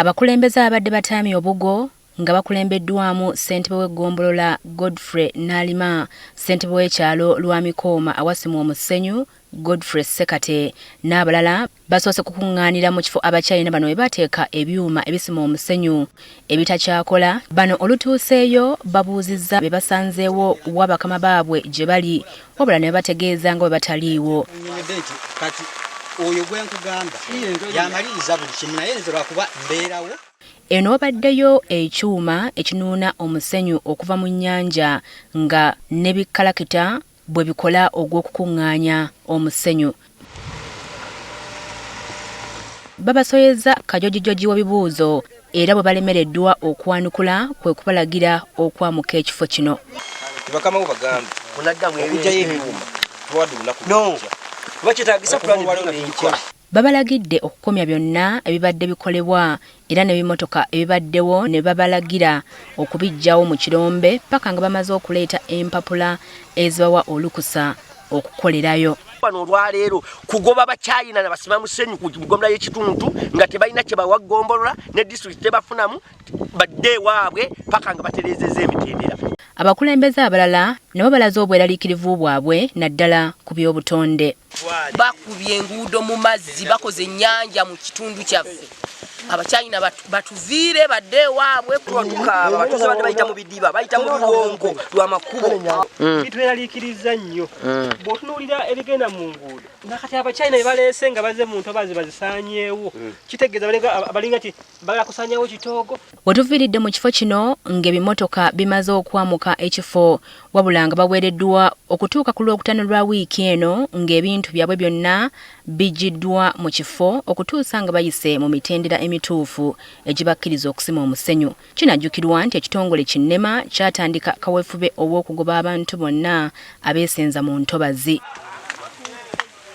Abakulembeze ababadde bataamye obugo nga bakulembeddwamu ssentebe w'eggombolola Godfrey Naalima, ssentebe w'ekyalo Lwamikooma awasimwa omusenyu Godfrey Ssekate n'abalala basoose kukungaanira mu kifo Abachina bano we bateeka ebyuma ebisima omusenyu ebitakyakola. Bano olutuuseeyo babuuzizza be basanzeewo wa bakama baabwe gye bali wabula ne babategeeza nga bwe bataliiwo. Kati oyo gwe nkugamba yamaliriza buli kimu naye nze lwakuba mbeerawo. Eno wabaddeyo ekyuma ekinuuna omusenyu okuva mu nnyanja nga ne bikalakita bwe bikola ogw'okukungaanya omusenyu. Babasoyezza kajojijoji w'ebibuuzo era bwe balemereddwa okwanukula kwe kubalagira okwamuka ekifo kino. Bakama bo bagambe okugyayo ebyuma tubawadde olunaku kuba kyetagisa pulani. Babalagidde okukomya byonna ebibadde bikolebwa era n'ebimotoka ebibaddewo ne babalagira okubiggyawo mu kirombe paka nga bamaze okuleeta empapula ezibawa olukusa okukolerayo. Wano olwaleero kugoba Bachina na basima musenyu ku ggombolola y'ekitundu nga tebalina kye bawa ggombolola ne disitulikiti tebafunamu, badde ewaabwe paka nga batereezezza emitendera. Abakulembeze abalala nabo balaze obweraliikirivu bwabwe naddala ku by'obutonde. Bakubye enguudo mu mazzi, bakoze ennyanja mu kitundu kyaffe. Abachina batuviire badde ewaabwe. Tukaaba abatuuze badde bayita mu bidiba, bayita mu biwonko lwamakubo. Bitweraliikiriza nnyo bw'otunuulira ebigenda mu nguudo nakati Abachina bebaleese nga bazze mu ntobazi bazisaanyeewo, kitegeeza balinga ti bagala kusaanyawo kitoogo. Wetuviiridde mu kifo kino ng'ebimotoka bimaze okwamuka ekifo wabula nga baweereddwa okutuuka ku Lwokutaano lwa wiiki eno ng'ebintu byabwe byonna biggyiddwa mu kifo okutuusa nga bayise mu mitendera emituufu egibakkiriza okusima omusenyu. Kinajjukirwa nti ekitongole ki NEMA kyatandika kaweefube ow'okugoba abantu bonna abeesenza mu ntobazi.